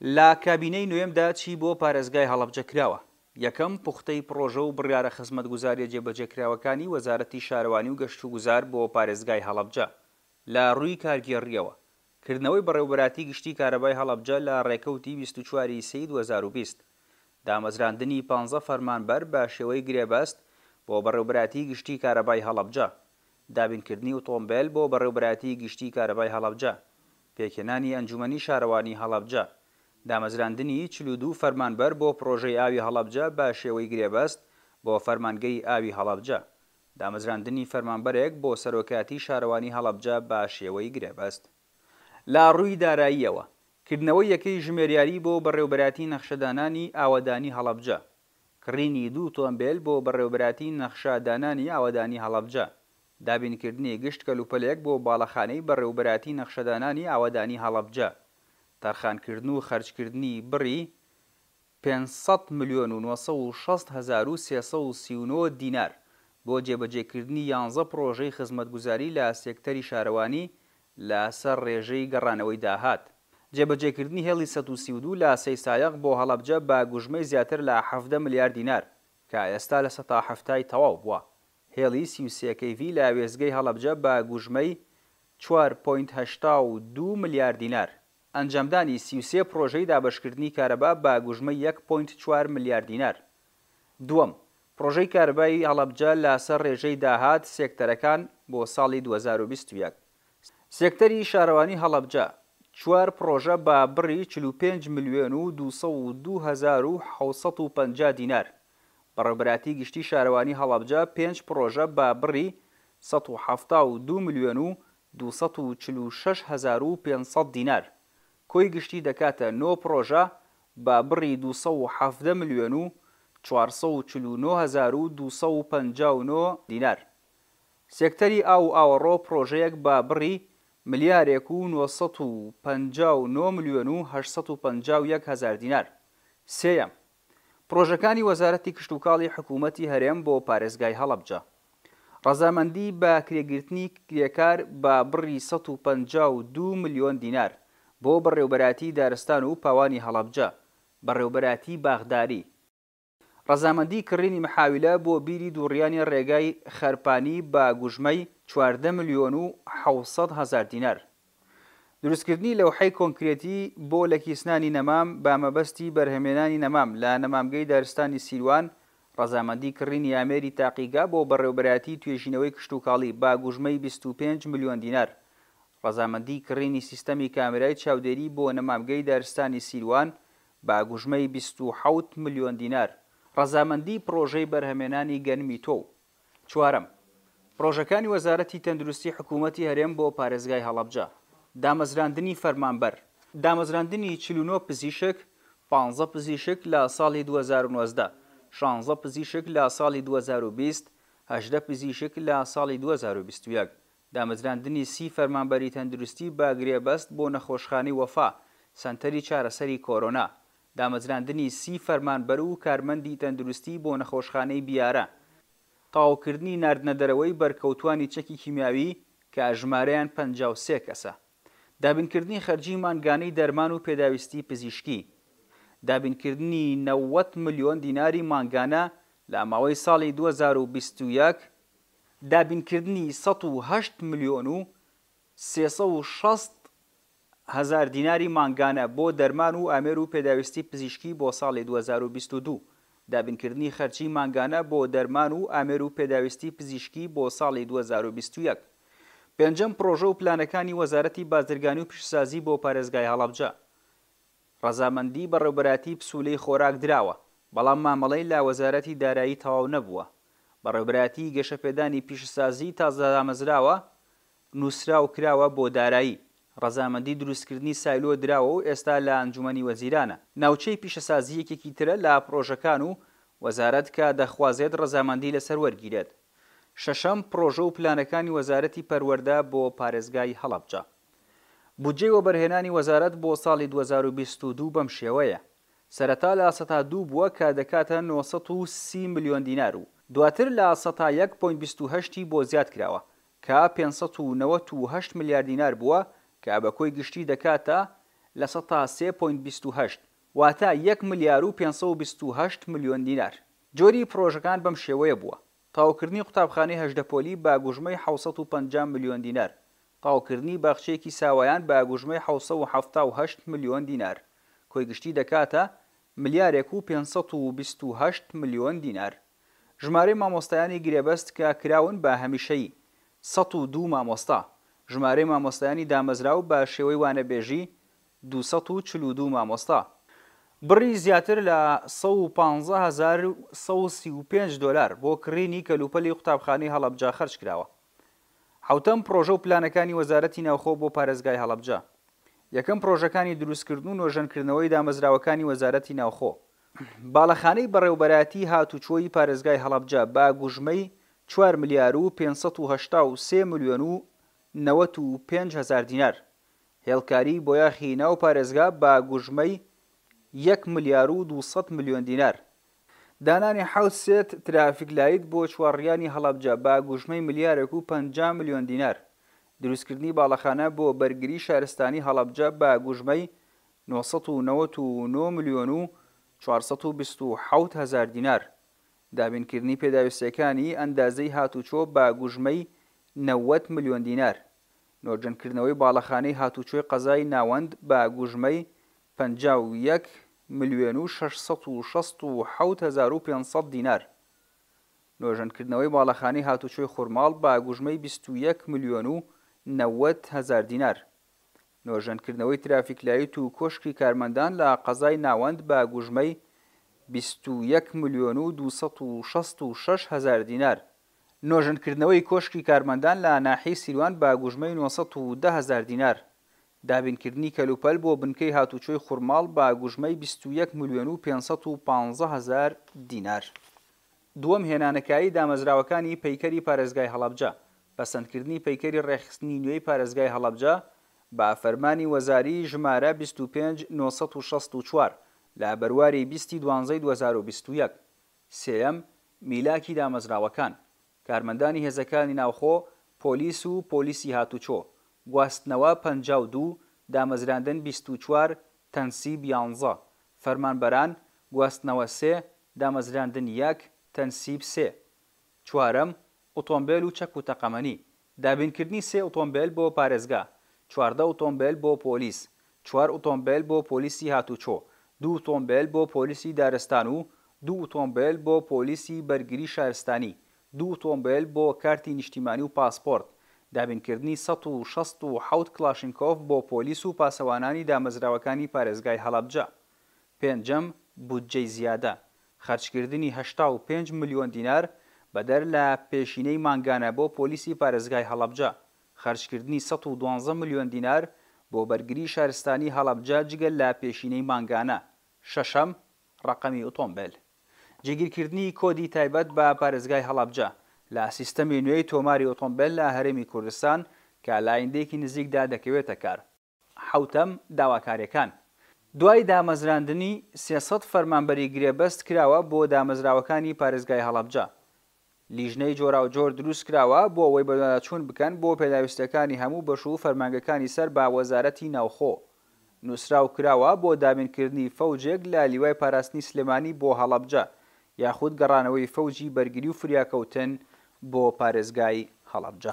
لە کابینەی نۆیەمدا چی بۆ پارێزگای هەڵەبجە کراوە؟ یەکەم، پوختەی پڕۆژە و بڕیارە خزمەتگوزارییە جێبەجێکراوەکانی وەزارەتی شارەوانی و گەشتوگوزار بۆ پارێزگای هەڵەبجە لە ڕووی کارگێڕییەوە، کردنەوەی بەڕێوەبەراتی گشتی کارەبای هەڵەبجە لە ڕێکەوتی 24 ی سێی 2020، دامەزراندنی پانزە فەرمانبەر بە شێوەی گرێبەست بۆ بەڕێوەبەرایەتی گشتی کارەبای هەڵەبجە، دابینکردنی ئوتۆمبێل بۆ بەڕێوەبەرایەتی گشتی کارەبای هەڵەبجە، پێکهێنانی ئەنجومەنی شارەوانی هەڵەبجە، دامەزراندنی 42 فەرمانبەر بۆ پڕۆژەی ئاوی هەڵەبجە بە شێوەی گرێبەست بۆ فەرمانگەی ئاوی هەڵەبجە، دامەزراندنی فەرمانبەرێک بۆ سەرۆکایەتی شارەوانی هەڵەبجە بە شێوەی گرێبەست. لە ڕووی داراییەوە، کردنەوەی یەکەی ژمێریاری بۆ بەڕێوەبەرایەتی نەخشەدانانی ئاوەدانی هەڵەبجە، کڕینی دوو تۆمبێل بۆ بەڕێوەبەرایەتی نەخشە دانانی ئاوەدانی هەڵەبجە، دابینکردنی گشت کەلوپەلێک بۆ باڵەخانەی بەڕێوەبەرایەتی نەخشەدانانی ئاوەدانی هەڵەبجە، تەرخانکردن و خەرجکردنی بڕی 500 ملیۆن و 960 هەزار و 339 دینار بۆ جێبەجێکردنی یانزە پڕۆژەی خزمەتگوزاری لە سێکتەری شارەوانی لە سەر ڕێژەی گەڕانەوەی داهات. جێبەجێکردنی هێڵی 132 لە سەیسایەق بۆ هەڵەبجە بە گوژمەی زیاتر لە 17 ملیار دینار کە ئێستا لە سەتا حەفتای تەواو بووە. هێڵی 33 کەیڤی لە وێستگەی هەڵەبجە بە گوژمەی چوار point 82 ملیار دینار. ئەنجامدانی 33 پڕۆژەی دابەشکردنی کارەبا بە گوژمەی یەک point چوار ملیار دینار. دووەم، پڕۆژەی کارەبای هەڵەبجە لە سەر ڕێژەی داهات سێکتەرەکان بۆ ساڵی 2021. سێکتەری شارەوانی هەڵەبجە، چوار پڕۆژە بە بڕی 45 ملیۆن و 202 هەزار و 750 دینار. بەڕێوەبەرایەتی گشتی شارەوانی هەڵەبجە پێنج پڕۆژە بە بڕی 172 ملیۆن و 246 هەزار و 500 دینار. کۆی گشتی دەکاتە نۆ پڕۆژە بە بڕی 217 ملیۆن و 449 هەزار و 259 دینار. سێکتەری ئاو و ئاوەڕۆ پڕۆژەیەک بە بڕی ملیارێک و 959 ملیۆن و 851 هەزار دینار. سێیەم، پڕۆژەکانی وەزارەتی کشتوکاڵی حکوومەتی هەرێم بۆ پارێزگای هەڵەبجە. ڕەزامەندی بە کرێگرتنی کرێکار بە بڕی 152 ملیۆن دینار بۆ بەڕێوەبەرایەتی دارستان و پاوانی هەڵەبجە، بەڕێوەبەرایەتی باخداری. ڕەزامەندی کڕینی محاویلە بۆ بیری دووڕیانی ڕێگای خەرپانی بە گوژمەی 14 ملیۆن و 700 هەزار دینار. دروستکردنی لەوحەی کۆنکرێتی بۆ لەکیسنانی نەمام بە مەبەستی بەرهەمێنانی نەمام لە نەمامگەی دارستانی سیروان، ڕەزامەندی کڕینی ئامێری تاقیگە بۆ بەڕێوەبەرایەتی توێژینەوەی کشتوکاڵی بە گوژمەی 25 ملیۆن دینار. ڕەزامەندی کڕینی سیستەمی کامێرای چاودێری بۆ نەمامگەی دارستانی سیروان بە گوژمەی 27 ملیۆن دینار. ڕەزامەندی پڕۆژەی بەرهەمێنانی گەنمی تۆو. چوارەم، پڕۆژەکانی وەزارەتی تەندروستی حکوومەتی هەرێم بۆ پارێزگای هەڵەبجە. دامەزراندنی فەرمانبەر. دامەزراندنی 49 پزیشک، پانزە پزیشک لە ساڵی 2019، شانزە پزیشک لە ساڵی 2020، 18 پزیشک لە ساڵی 2021. دامەزراندنی سی فەرمانبەری تەندروستی بە گرێبەست بۆ نەخۆشخانەی وەفا، سەنتەری چارەسەری کۆرۆنا. دامەزراندنی سی فەرمانبەر و کارمەندی تەندروستی بۆ نەخۆشخانەی بیارە. تەواوکردنی ناردنەدەرەوەی بەرکەوتوانی چەکی کیمیاوی کە ژمارەیان 53 کەسە. دابینکردنی خەرجی مانگانەی دەرمان و پێداویستی پزیشکی. دابینکردنی 90 ملیۆن دیناری مانگانە لە ماوەی ساڵی 2021. دابینکردنی 108 ملیۆن و 360 هەزار دیناری مانگانە بۆ دەرمان و ئامێر و پێداویستی پزیشکی بۆ ساڵی 2022. دابینکردنی خەرجی مانگانە بۆ دەرمان و ئامێر و پێداویستی پزیشکی بۆ ساڵی 2021. پێنجەم، پڕۆژە و پلانەکانی وەزارەتی بازرگانی و پیشەسازی بۆ پارێزگای هەڵەبجە. ڕەزامەندی بەڕێوبەرایەتی پسوولەی خۆراک دراوە، بەڵام مامەڵەی لە وەزارەتی دارایی تەواو نەبووە. بەڕێوبەرایەتی گەشەپێدانی پیشەسازی تازە دامەزراوە، نووسراو کراوە بۆ دارایی. ڕەزامەندی دروستکردنی سایلۆ دراوە و ئێستا لە ئەنجومەنی وەزیرانە. ناوچەی پیشەسازی یەکێکی ترە لە پڕۆژەکان و وەزارەت کە دەخوازێت ڕەزامەندی لەسەر وەرگیرێت. شەشەم، پڕۆژە و پلانەکانی وەزارەتی پەروەردە بۆ پارێزگای هەڵەبجە. بودجەی وەبەرهێنانی وەزارەت بۆ ساڵی 2022 بەم شێوەیە. سەرەتا لە سەتا دوو بووە کە دەکاتە 930 ملیۆن دینار و دواتر لە سەتا یەک point 28 ی بۆ زیاد کراوە کە 598 ملیار دینار بووە کە بە کۆی گشتی دەکاتە لە سەتا سێ point 28، واتە یەک ملیار و 528 ملیۆن دینار. جۆری پڕۆژەکان بەم شێوەیە بووە، تەواوکردنی قوتابخانەی 18 پۆلی بە گوژمەی 750 ملیۆن دینار، تەواوکردنی باخچەیەکی ساوایان بە گوژمەی 778 ملیۆن دینار، کۆی گشتی دەکاتە ملیارێک و 528 ملیۆن دینار. ژمارەی مامۆستایانی گرێبەست کە کراون بە هەمیشەیی، 102 مامۆستا. ژمارەی مامۆستایانی دامەزراو بە شێوەی وانەبێژی، 242 مامۆستا. بڕی زیاتر لە 115,135 دۆلار بۆ کڕینی کەلوپەلی قوتابخانەی هەڵەبجە خەرج کراوە. حەوتەم، پڕۆژە و پلانەکانی وەزارەتی ناوخۆ بۆ پارێزگای هەڵەبجە. یەکەم، پڕۆژەکانی دروستکردن و نۆژەنکردنەوەی دامەزراوەکانی وەزارەتی ناوخۆ. باڵەخانەی بەڕێوەبەرایەتی هاتوچۆی پارێزگای هەڵەبجە بە گوژمەی چوار ملیار و 583 ملیۆن و 95 هەزار دینار. هێڵکاری بۆیاخی ناو پارێزگا بە گوژمەی یەک ملیار و 200 ملیۆن دینار. دانانی حەوت سێت ترافیک لایت بۆ چوارڕیانی هەڵەبجە بە گوژمەی ملیارێک و 50 ملیۆن دینار. دروستکردنی باڵەخانە بۆ بەرگری شارستانی هەڵەبجە بە گوژمەی 999 ملیۆن و 427 هەزار دینار. دابینکردنی پێداویستیەکانی ئەندازەی هاتوچۆ بە گوژمەی 90 ملیۆن دینار. نۆژەنکردنەوەی باڵەخانەی هاتوچۆی قەزای ناوەند بە گوژمەی 51 ملیۆن و 667 هەزار و 500 دینار. نۆژەنکردنەوەی باڵەخانەی هاتوچۆی خورماڵ بە گوژمەی 21 ملیۆن و 90 هەزار دینار. نۆژەنکردنەوەی ترافیک لایت و کۆشکی کارمەندان لە قەزای ناوەند بە گوژمەی 21 ملیۆن و 266 هەزار دینار. نۆژەنکردنەوەی کۆشکی کارمەندان لە ناحیەی سیروان بە گوژمەی 910 هەزار دینار. دابینکردنی کەلوپەل بۆ بنکەی هاتوچۆی خورماڵ بە گوژمەی 21 ملیۆن و 515 هەزار دینار. دووەم، هێنانەکایی دامەزراوەکانی پەیکەری پارێزگای هەڵەبجە. پەسەندکردنی پەیکەری ڕێکخستنی نوێی پارێزگای هەڵەبجە بە فەرمانی وەزاری ژمارە 25 964 لە بەرواری 20 12 2021. سێیەم، میلاکی دامەزراوەکان. کارمەندانی هێزەکانی ناوخۆ، پۆلیس و پۆلیسی هاتوچۆ، گواستنەوە 52، دامەزراندن 24، تەنسیب 11. فەرمانبەران، گواستنەوە 3، دامەزراندن 1، تەنسیب 3. چوارەم، ئۆتۆمبێل و چەک و تەقەمەنی. دابینکردنی 3 ئۆتۆمبێل بۆ پارێزگا، 14 ئۆتۆمبێل بۆ پۆلیس، 4 ئۆتۆمبێل بۆ پۆلیسی هاتوچۆ، 2 ئۆتۆمبێل بۆ پۆلیسی دارستان و 2 ئۆتۆمبێل بۆ پۆلیسی بەرگری شارستانی، 2 ئۆتۆمبێل بۆ کارتی نیشتیمانی و پاسپۆرت. دابینکردنی 167 کلاشینکۆف بۆ پۆلیس و پاسەوانانی دامەزراوەکانی پارێزگای هەڵەبجە. پێنجەم، بودجەی زیادە. خەرجکردنی 85 ملیۆن دینار بەدەر لە پێشینەی مانگانە بۆ پۆلیسی پارێزگای هەڵەبجە. خەرجکردنی 112 ملیۆن دینار بۆ بەرگری شارستانی هەڵەبجە جگە لە پێشینەی مانگانە. شەشەم، ڕەقەمی ئۆتۆمبێل. جێگیرکردنی کۆدی تایبەت بە پارێزگای هەڵەبجە لە سیستەمی نوێی تۆماری ئۆتۆمبێل لە هەرێمی کوردستان کە لە ئایندەیەکی نزیکدا دەکەوێتە کار. حەوتەم، داواکاریەکان. دوای دامەزراندنی 300 فەرمانبەری گرێبەست کراوە بۆ دامەزراوەکانی پارێزگای هەڵەبجە. لیژنەی جۆراوجۆر دروست کراوە بۆ ئەوەی بەدواداچوون بکەن بۆ پێداویستیەکانی هەموو بەش و فەرمانگەکانی سەر بە وەزارەتی ناوخۆ. نووسراو کراوە بۆ دابینکردنی فەوجێک لە لیوای پاراستنی سلێمانی بۆ هەڵەبجە یاخود گەڕانەوەی فەوجی بەرگری و فریاکەوتن بۆ پارێزگای هەڵەبجە.